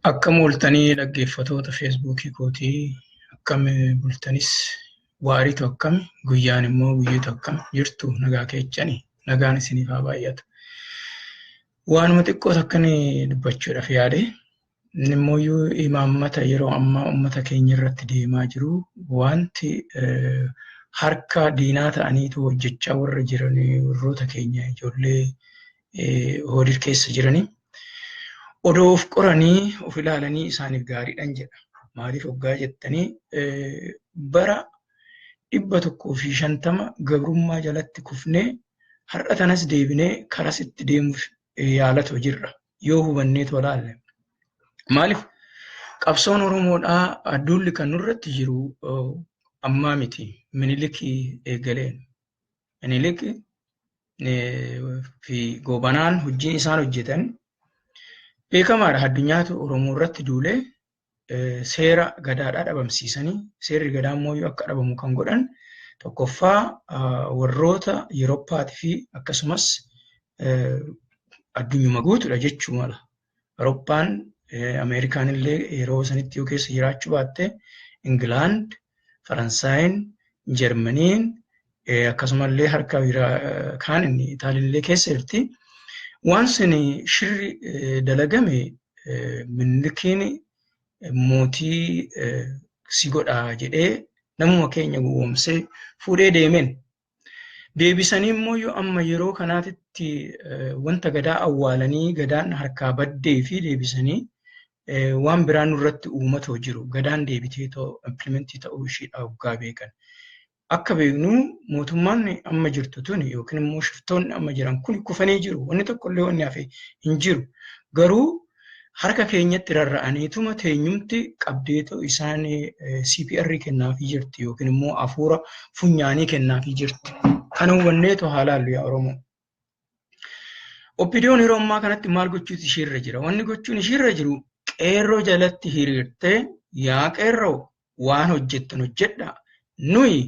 Akkam ooltanii dhaggeeffattoota feesbuukii kootii, akkam bultanis, waariitu akkam, guyyaan immoo guyyiitu akkam jirtu, nagaa keechanii, nagaan isiniif haa baay'atu. Waanuma xiqqoo takkan dubbachuudhaaf yaade, inni immoo imaammata yeroo ammaa uummata keenya irratti deemaa jiru, wanti harka diinaa ta'aniitu hojjechaa warra jiran warroota keenya ijoollee hoodii keessa jiranii. Odoo of qoranii of ilaalanii isaaniif gaariidhaan jedha. Maaliif hoggaa jettanii, bara 150 gabrummaa jalatti kufnee har'a tanas deebinee karasitti deemuuf yaalatu jirra. Yoo hubannee tolaalle. Maaliif qabsoon Oromoodhaa adduulli kan nurratti jiru ammaa miti. Minilik eegaleen. Minilik fi Goobanaan hojiin isaan hojjetan beekamaadha. Addunyaatu Oromoo irratti duulee seera gadaadhaa dhabamsiisanii, seerri gadaa immoo akka dhabamu kan godhan tokkoffaa warroota Yurooppaatii fi akkasumas addunyuma guutuudha jechuu mala. Awurooppaan, Ameerikaan illee yeroo sanitti yoo keessa jiraachuu baatte, Ingilaand, Faransaayin, Jarmaniin akkasumallee harka kaan inni Itaaliin illee keessa jirti. Waan sun shirri dalagame, Minilikiin mootii si godhaa jedhee namuma keenya gowwoomsee fuudhee deemeen. Deebisanii immoo yoo amma yeroo kanaatitti wanta gadaa awwaalanii, gadaan harkaa baddee fi deebisanii waan biraa nurratti uumatoo jiru. Gadaan deebitee implement ta'uu ishiidha hoggaa beekan. Akka beeknu mootummaan amma jirtu tuni yookiin immoo shiftoonni amma jiran kun kufanii jiru. Wanni tokkollee wanni hafe hin jiru. Garuu harka keenyatti rarra'aniituma teenyumti qabdeetu isaan CPR kennaafii jirti yookiin immoo hafuura funyaanii kennaafii jirti. Kana hubanneetu haa laallu, yaa Oromoo. OPDOn yeroo ammaa kanatti maal gochuutu ishiirra jira? Wanni gochuun ishiirra jiru, qeerroo jalatti hiriirtee, "Yaa qeerroo, waan hojjettan hojjedhaa. Nuyi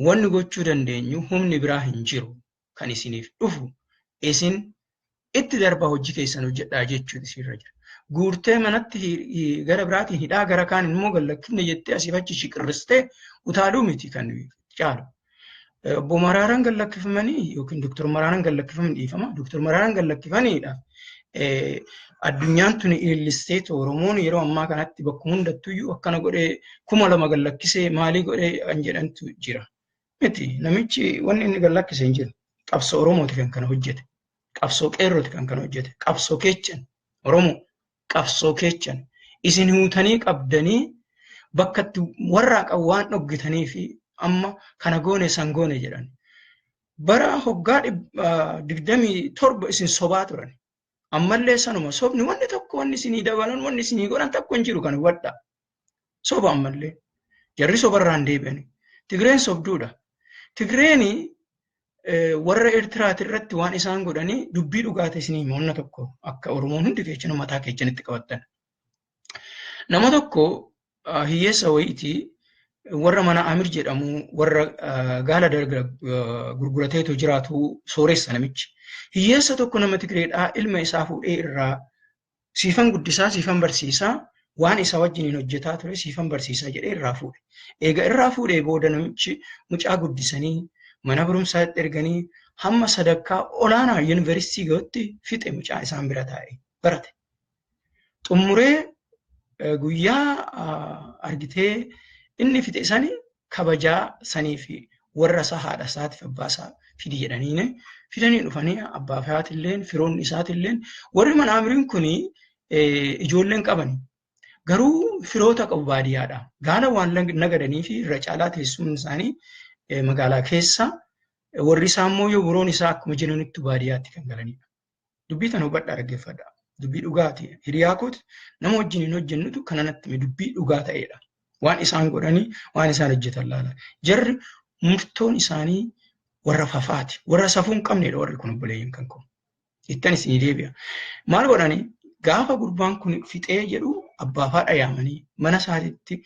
wanni gochuu dandeenyu humni biraa hin jiru. Kan isiniif dhufu isin itti darbaa, hojii keessan hojjedhaa" jechuutu ishiirra jira. Guurtee manatti gara biraatiin hidhaa, gara kaan immoo gallakkifne jettee asiif achi shiqirristee utaaluu miti kan caalu. Obbo Maraaraan gallakkifamanii yookiin Dooktar Maraaraan gallakkifaman, dhiifama. Dooktar Maraaraan gallakkifaniidha. Addunyaan tuni ilillisteetu Oromoon yeroo ammaa kanatti bakkuma hundattuyyuu akkana godhee, 2000 gallakkisee, maalii godhee kan jedhantu jira. Miti, namichi wanni inni gallakkise hin jiru. Qabsoo Oromooti kan kana hojjete. Qabsoo qeerrooti kan kana hojjete. Qabsoo keechan Oromoo, qabsoo keechan. Isin huutanii qabdanii bakka itti warraaqan waan dhoggitanii fi amma kana goone san goone jedhan. Bara hoggaa 27 isin sobaa turan. Ammallee sanuma sobni, wanni tokko wanni isinii dabalan, wanni isinii godhan tokko hin jiru, kan hubadhaa. Soba ammallee. Jarri sobarraan deebi'ani. Tigreen sobduudha. Tigreen warra Eertiraati irratti waan isaan godhanii, dubbii dhugaati isinii hima, wanna tokko akka Oromoon hundi keessanuu mataa keessanitti qabattan. Nama tokko hiyyeessa wayiiti, warra mana Amir jedhamu, warra gaala gurgurateetu jiraatu, sooressa namichi. Hiyyeessa tokko nama Tigreedhaa ilma isaa fuudhee irraa "Siifan guddisaa, siifan barsiisaa, waan isa wajjiniin hojjetaa ture siifan barsiisaa" jedhee irraa fuudhe. Eega irraa fuudhee booda namichi mucaa guddisanii mana barumsaatti erganii hamma sadarkaa olaanaa yuunivarsiitii gahutti fixe, mucaa isaan bira taa'e barate. Xumuree guyyaa argitee inni fixe sani kabajaa sanii fi warra isaa, haadha isaatiif abbaa isaa fidi jedhaniin fidanii dhufanii, abbaa fi haatilleen, firoonni isaatilleen, warri mana Amiriin kuni ijoolleen qaban. Garuu firoota qabu baadiyyaadha. Gaala waan nagadanii fi irra caalaa teessumni isaanii magaalaa keessa, warri isaa immoo yoo biroon isaa akkuma jiranitti baadiyyaatti kan galanidha. Dubbii tana hubadhaa, dhaggeeffadhaa. Dubbii dhugaati. Hiriyaa kooti, nama wajjin hin hojjennutu kana natti hime, dubbii dhugaa ta'edha. Waan isaan godhanii, waan isaan hojjetan laala. Jarri murtoon isaanii warra fafaati. Warra safuu hin qabnedha warri kun, obboleeyyan kan koo. Ittan isinii deebi'a. Maal godhanii, gaafa gurbaan kun fixee jedhu abbaa fi haadha yaamanii mana isaatiitti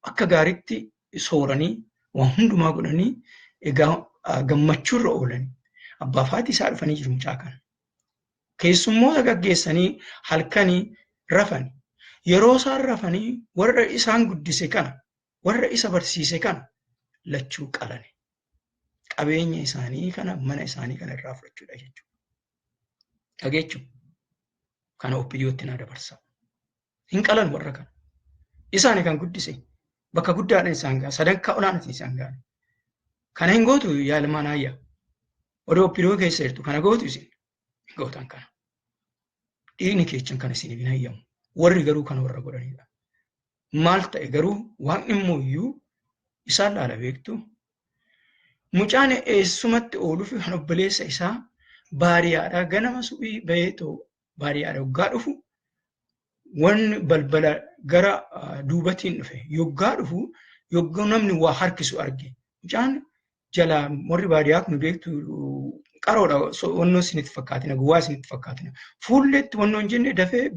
akka gaariitti sooranii, waan hundumaa godhanii, egaa gammachuurra oolanii. Abbaa fi haati isaa dhufanii jiru mucaa kana. Keessummoota gaggeessanii halkanii rafan. Yeroo isaan rafanii warra isaan guddise kana, warra isa barsiise kana lachuu qalane. Qabeenya isaanii kana, mana isaanii kana irraa fudhachuudha jechuudha. Dhageechu kana OPDOtti naa dabarsa. Hin qalan warra kana. Isaani kan guddise, bakka guddaadhaan isaan ga'a, sadarkaa olaanaatiin isaan ga'a. Kana hin gootu yaa ilmaan ayyaa. Odoo OPDO keessa jirtu kana gootu isin hin gootan kana. Dhiigni keechan kana isiniif hin hayyamu. Warri garuu kana warra godhanidha. Maal ta'e garuu waaqni immoo iyyuu isaan laala beektu. Mucaan eessumatti ooluuf kan obboleessa isaa baariyaadhaa ganama suphii bahee baariyaadha yoggaa dhufu, wanni balbala gara duubatiin dhufe yoggaa dhufu, yoggaa namni waa harkisu arge. Mucaan jala warri baadiyaa kun beektu qaroodha, wannoo isinitti fakkaatina, gowwaa isinitti fakkaatina. Fuulleetti wannoo hin jenne dafee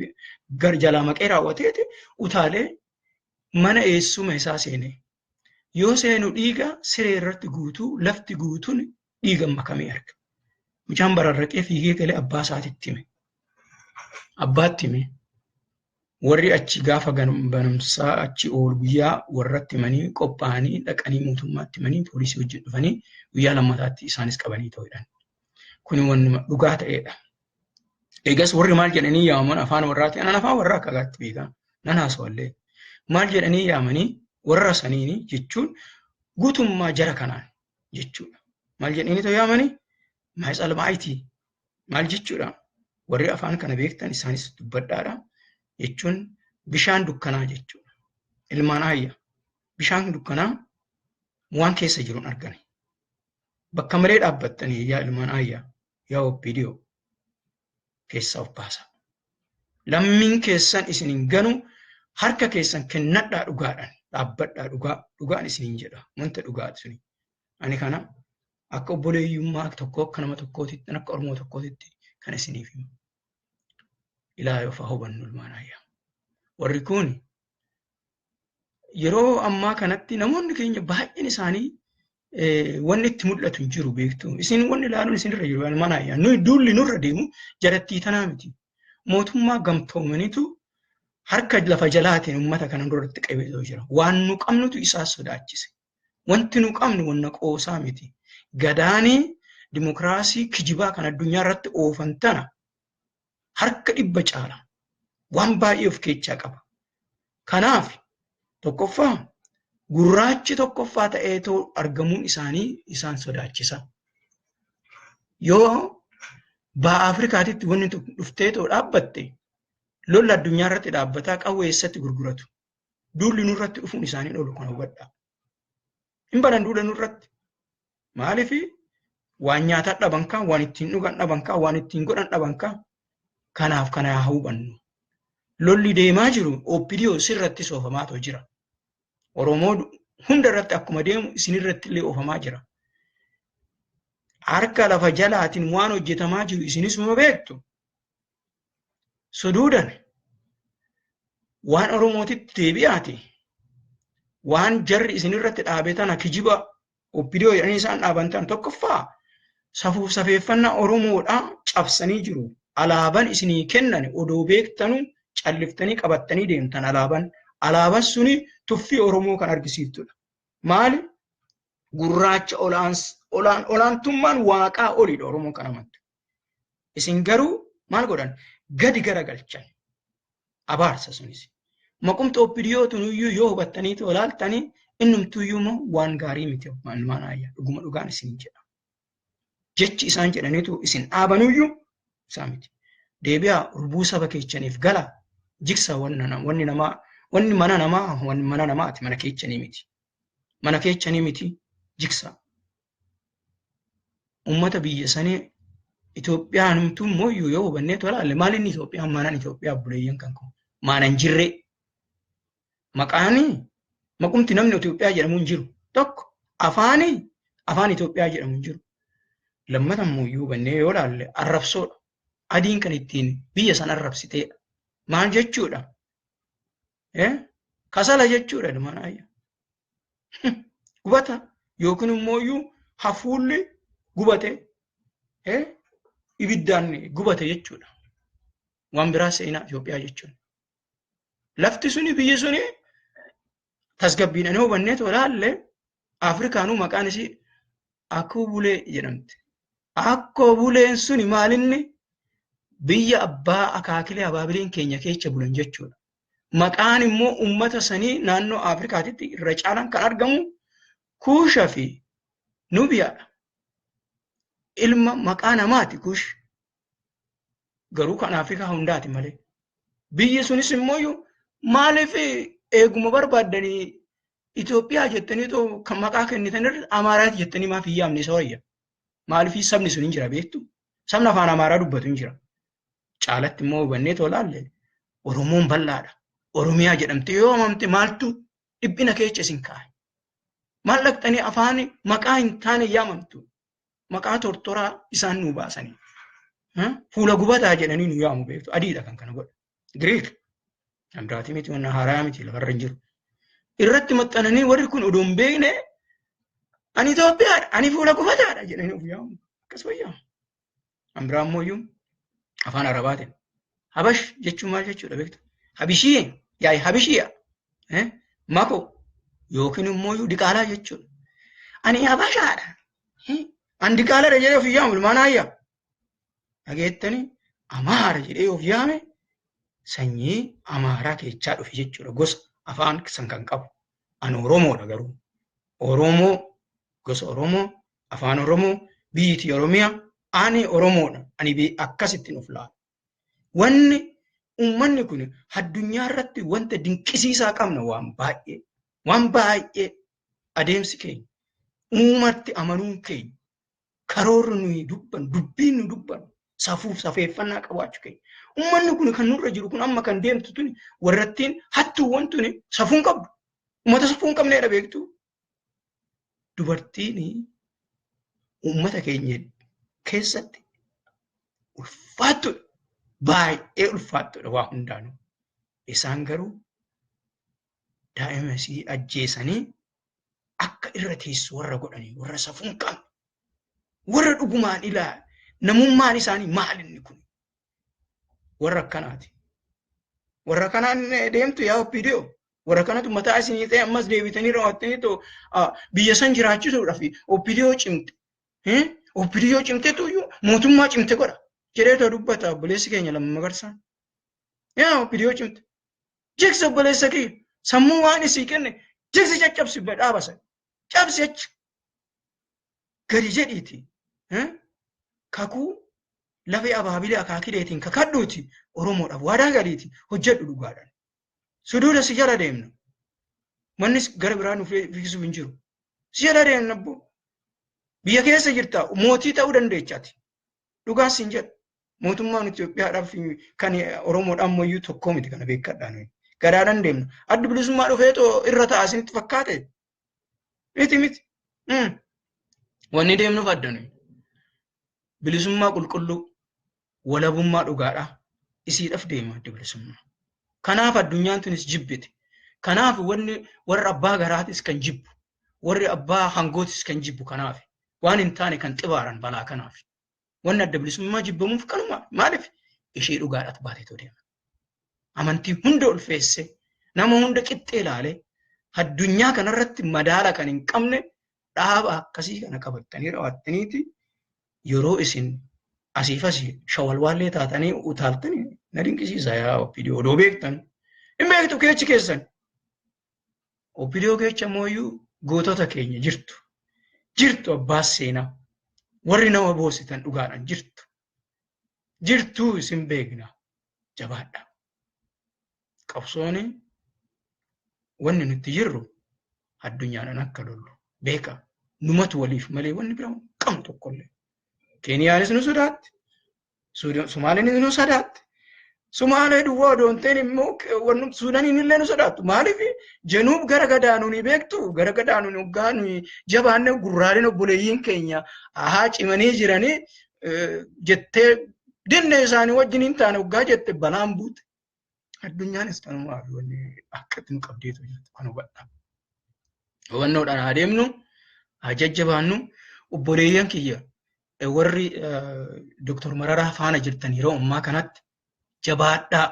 gar jalaa maqee raawwateeti utaalee mana eessuma isaa seene. Yoo seenu dhiiga siree irratti guutuu, lafti guutuun dhiigan makamee arga. Mucaan bararraqee fiigee galee abbaa isaatitti hime. Abbaatti hime. Warri achi gaafa banamsaa achi oolu guyyaa warratti himanii qophaa'anii dhaqanii mootummaatti himanii poolisii wajjin dhufanii guyyaa lammataatti isaanis qabanii ta'uudhaan. Kuni wannuma dhugaa ta'edha. Eegas warri maal jedhanii yaamaman afaan warraati? Anan afaan warraa akka gaatti beekaa. Nan haasawallee. Maal jedhanii yaamanii warra saniini jechuun guutummaa jara kanaan jechuudha. Maal jedhanii ta'u yaamanii? Maayitsalmaayitii. Maal jechuudha? Warri afaan kana beektan isaanis dubbadhaadha. Jechuun bishaan dukkanaa jechuudha. Ilmaan ayya. Bishaan dukkanaa waan keessa jiru hin argani. Bakka malee dhaabbattanii yaa ilmaan ayya, yaa OPDO keessaa of baasa. Lammiin keessan isin hin ganu, harka keessan kennadhaa, dhugaadhaan dhaabbadhaa, dhugaa dhugaan isiniin jedha, wanta dhugaa suni. Ani kana akka obboleeyyummaa tokko, akka nama tokkootitti, akka Oromoo tokkootitti kan isiniif himu. Ilaa yoo fa'aa hubannu ilmaan ayyaa. Warri kun yeroo ammaa kanatti namoonni keenya baay'een isaanii wanni itti mul'atu hin jiru beektu. Isin wanni ilaaluun isinirra jiru ilmaan ayyaa. Nuyi duulli nurra deemu jarattii tanaa miti. Mootummaa gamtoomaniitu harka lafa jalaatiin uummata kana duratti qabee jira. Waan nu qabnutu isaa sodaachise. Wanti nu qabnu wanna qoosaa miti. Gadaanii dimokiraasii kijibaa kan addunyaa irratti oofan tana harka 100 caala. Waan baay'ee of keessaa qaba. Kanaaf tokkoffaa gurraachi tokkoffaa ta'eetoo argamuun isaanii isaan sodaachisa. Yoo ba'a Afrikaatitti wanni dhufteetoo dhaabbatte, lolla addunyaa irratti dhaabbataa qawwee eessatti gurguratu. Duulli nurratti dhufuun isaanii oolu kana hubadhaa. Hin banan duula nurratti. Maaliif? Waan nyaataa dhaban kaa, waan ittiin dhugan dhaban kaa, waan ittiin godhan dhaban kaa. Kanaaf kana haa hubannu. Lolli deemaa jiru OPDO sirratti soofamaatu jira. Oromoo hunda irratti akkuma deemu isinirratti illee oofamaa jira. Harka lafa jalaatiin waan hojjetamaa jiru isinisuma beektu. Suduudan waan Oromootitti deebi'aati. Waan jarri isinirratti dhaabe tana, kijiba OPDO jedhanii isaan dhaaban tana, tokkoffaa safuuf safeeffannaa Oromoodhaa cabsanii jiru. Alaaban isinii kennan odoo beektanu calliftanii qabattanii deemtan alaaban. Alaaban suni tuffii Oromoo kan argisiiftudha. Maali? Gurraacha olaantummaan waaqaa oliidha Oromoon kan amantu. Isin garuu maal godhan? Gadi garagalchan. Abaarsa sunis. Maqumti OPDO tunuyyuu yoo hubattanii olaaltanii innumtuyyuu immoo waan gaarii miti ilmaan ayyaa, dhuguma dhugaan isin jedha. Jechi isaan jedhaniitu isin dhaabanuyyuu isaa miti. Deebi'aa urbuu saba keechaniif gala, jigsa wanni namaa, wanni mana namaa, wanni mana namaati, mana keechanii miti. Mana keechanii miti, jigsa. Uummata biyya sanii Itoophiyaan humtuu immoo yoo hubannee tolaalle, maal inni Itoophiyaan maanaan Itoophiyaa buleeyyan kan kun maanan jirree. Maqaanii maqumti namni Itoophiyaa jedhamu hin jiru. Tokko afaanii afaan Itoophiyaa jedhamu hin jiru. Lammata immoo yoo hubannee yoo ilaalle arrabsoodha. Adiin kan ittiin biyya sana arrabsiteedha. Maal jechuudha? Kasala jechuudha ilmaan ayya. Gubata yookiin immoo iyyuu hafuulli gubate, ibiddaan gubate jechuudha. Waan biraa seenaa Itoophiyaa jechuun. Lafti suni biyyi suni tasgabbiidhaan yoo hubannee tolaalle Afrikaanuu maqaan isii Akkoo Bulee jedhamti. Akkoo Buleen suni maalinni biyya abbaa akaakilee abaabileen keenya keessa bulan jechuudha. Maqaan immoo uummata sanii naannoo Afrikaatitti irra caalaan kan argamu Kuusha fi Nubiyaadha. Ilma maqaa namaati Kuush. Garuu kan Afrikaa hundaati malee. Biyyi sunis immoo maaliif eeguma barbaaddanii Itoophiyaa jettanii too kan maqaa kennitan irra Amaaraati jettanii maaf hin yaamne isa wayya? Maaliif sabni sun hin jira beektu? Sabni afaan Amaaraa dubbatu hin jira. Caalatti immoo hubannee too laalle Oromoon bal'aadha. Oromiyaa jedhamte yoo waamamte maaltu dhiphina keessa isin kaa'e? Maal dhaqxanii afaan maqaa hin taane yaamamtu? Maqaa tortoraa isaan nuu baasanii. Fuula gubataa jedhanii nu yaamu beektu. Adiidha kan kana godhe. Giriik. Kan biraatii miti wanna haaraa miti lafarra hin jiru. Irratti maxxananii warri kun odoo hin beekne ani Itoophiyaadha, ani fuula gubataadha jedhanii of yaamu. Akkas wayyaa. Kan biraa immoo iyyuu afaan Arabaatiin. Habash jechuun maal jechuudha beektu? Habishii yaa'i habishiya. Mako yookiin immoo iyyuu diqaalaa jechuudha. Ani habashaadha. Ani diqaalaadha jedhee of yaamu ilmaan ayyaa. Dhageettanii Amaara jedhee of yaame sanyii Amaaraa keechaa dhufe jechuudha. Gosa afaan san kan qabu. Ani Oromoodha garuu. Oromoo gosa Oromoo afaan Oromoo biyyi Oromiyaa ani Oromoodha. Ani akkasittiin of laala. Wanni uummanni kun addunyaa irratti wanta dinqisiisaa qabna waan baay'ee. Waan baay'ee adeemsi keenya uumatti amanuun keenya karoorri nuyi dubbannu dubbiin nu dubbannu safuuf safeeffannaa qabaachuu keenya. Uummanni kun kan nurra jiru kun amma kan deemtu tuni warrattiin hattuuwwan tuni safuu hin qabdu. Uummata safuu hin qabneedha beektu. Dubartiin uummata keenya keessatti ulfaattuudha. Baay'ee ulfaattuudha waa hundaanuu. Isaan garuu daa'ima isii ajjeesanii akka irra teessu warra godhanii warra safuu hin qabne warra dhugumaan ilaa namummaan isaanii maal inni kun warra akkanaati. Warra kanaan deemtu yaa OPDO warra kanatu mataa isinii ta'e ammas deebitanii raawwattanii too biyya san jiraachisuudhaaf OPDO cimte. OPDO cimtetu iyyuu mootummaa cimte godha jedhee too dubbata obboleessi keenya Lamma Magarsaan. Yaa OPDO cimte. Jigsi obboleessa kiyya sammuu waan isii kenne jigsi caccabsi dhaaba san. Cabsi achi. Gadi jedhiiti. Kakuu lafee abaabilee akaakileetiin kakadhuuti Oromoodhaaf waadaa galiiti hojjedhu dhugaadhaan. Suduuda si jala deemna. Mannis gara biraa nu fiigsuuf hin jiru. Si jala deemna abbo. Biyya keessa jirta mootii ta'uu dandeechaati. Dhugaa siin jedha. Mootummaan Itoophiyaadhaaf kan Oromoodhaan moyyuu tokkoo miti kana beekadhaa nuyi. Gadaadhaan deemna. Addi bilisummaa dhufeetoo irra ta'a isinitti fakkaate. Miti miti. Wanni deemnuuf adda nuyi. Bilisummaa qulqulluu walabummaa dhugaadhaa isiidhaaf deema addi bilisummaa. Kanaaf addunyaan tunis jibbite. Kanaaf wanni warra abbaa garaatis kan jibbu warri abbaa hangootis kan jibbu kanaaf waan hin taane kan xibaaran balaa kanaaf. Wanni adda bilisummaa jibbamuuf kanuma maaliif ishee dhugaadhaaf baateetoo deema. Amantii hunda ulfeesse nama hunda qixxee ilaalee addunyaa kanarratti madaala kan hin qabne dhaaba akkasii kana qabattanii raawwattaniiti yeroo isin asiif asii shawalwaallee taatanii utaaltanii na dinqisiisa yaa OPDO odoo beektan. Hin beektu keechi keessan. OPDO keessa mooyyuu gootota keenya jirtu. Jirtu abbaa seenaa. Warri nama boositan dhugaadhaan jirtu. Jirtuu isin beekna. Jabaadha. Qabsooni wanni nutti jirru addunyaadhaan akka lollu beeka. Numatu waliif malee wanni biraa qabnu tokkollee. Keeniyaanis nu sodaatti. Somaaliinis nu sodaatti. Sumaalee duwwaa odoo hin ta'in immoo Suudaaniin illee nu sodaattu. Maaliif Januub gara gadaanuun ni beektu gara gadaanuun hoggaa nuyi jabaanne gurraaleen obboleeyyiin keenya haa cimanii jiranii jettee dinne isaanii wajjin hin taane hoggaa jette balaan buute. Addunyaanis kanumaa fi wanni akkatti nu qabdeetu jirtu kan hubadha. Hubannoodhaan haa deemnu, haa jajjabaannu, obboleeyyan kiyya warri Dr. Mararaa faana jirtan yeroo ammaa kanatti jabaadhaa.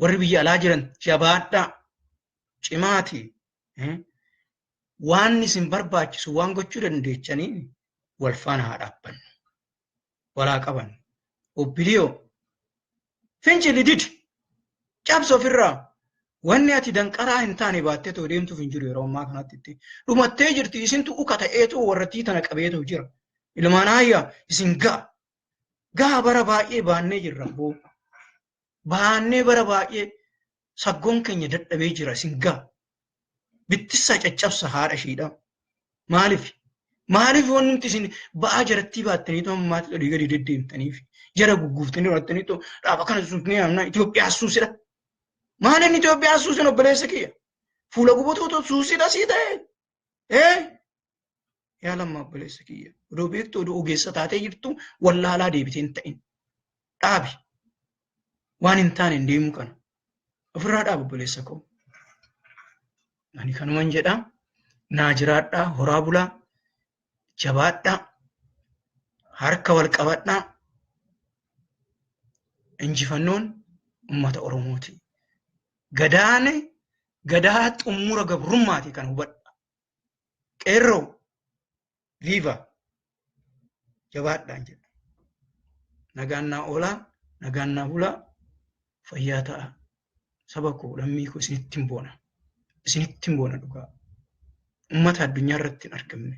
Warri biyya alaa jiran jabaadhaa, cimaati. Waan isin barbaachisu waan gochuu dandeechanii wal faana haa dhaabbannu. Walaa qabannu. Obbiliyoo fincili didi cabsa ofirraa. Wanni ati danqaraa hin taane baattee too deemtuuf hin jiru yeroo ammaa kanatti itti. Dhumattee jirti isintu uka ta'eetu warrattii tana qabeetu jira. Ilmaan aayyaa isin ga'a. Ga'a bara baay'ee baannee jirra boo. Baannee bara baay'ee saggoon keenya dadhabee jira isin ga'a. Bittissaa caccabsa haadha ishiidha. Maaliif? Maaliif wanti isin ba'aa jarattii baattanii too ammaatti olii gadi deddeemtaniif jara gugguuftanii horattanii too dhaaba kana suusnee amna Itoophiyaa suusidha. Maal inni Itoophiyaa suusin obboleessa kiyya? Fuula gubutuutu suusidha sii ta'e. Ee? Yaa lammaa obboleessa kiyya. Odoo beektu odoo ogeessa taatee jirtu wallaalaa deebitee hin ta'in. Dhaabi. Waan hin taane hin deemuu kana. Ofirraa dhaabi obboleessa koo. Ani kanuman jedha. Naa jiraadhaa horaa bulaa. Jabaadhaa. Harka wal qabadhaa. Injifannoon uummata Oromooti. Gadaan gadaa xumura gabrummaati kan hubadha. Qeerroo viva jabaadhaan jedha. Nagaan naa oolaa, nagaan naa bulaa, fayyaa ta'a. Saba koo, lammii koo isinitti hin boona. Isinitti hin boona dhugaa. Uummata addunyaa irratti hin argamne.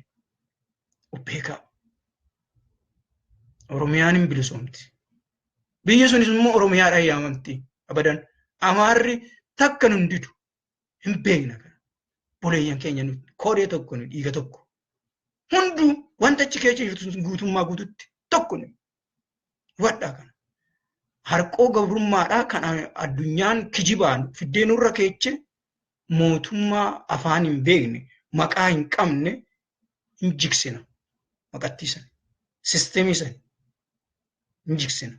Of beekaa. Oromiyaan hin bilisoomti. Biyyi sunis immoo Oromiyaadhaan yaamamti. Abadan. Amaarri takka nun didu. Hin beekna kana. Boleeyyan keenya nu koodee tokko nu dhiiga tokko. Hunduu wanta achi keessa jirtu sun guutummaa guututti tokko nu. Hubadhaa kana. Harqoo gabrummaadhaa kan addunyaan kijibaan fiddee nurra keeche mootummaa afaan hin beekne maqaa hin qabne hin jigsina. Maqattii sana. Sisteemii sana. Hin jigsina.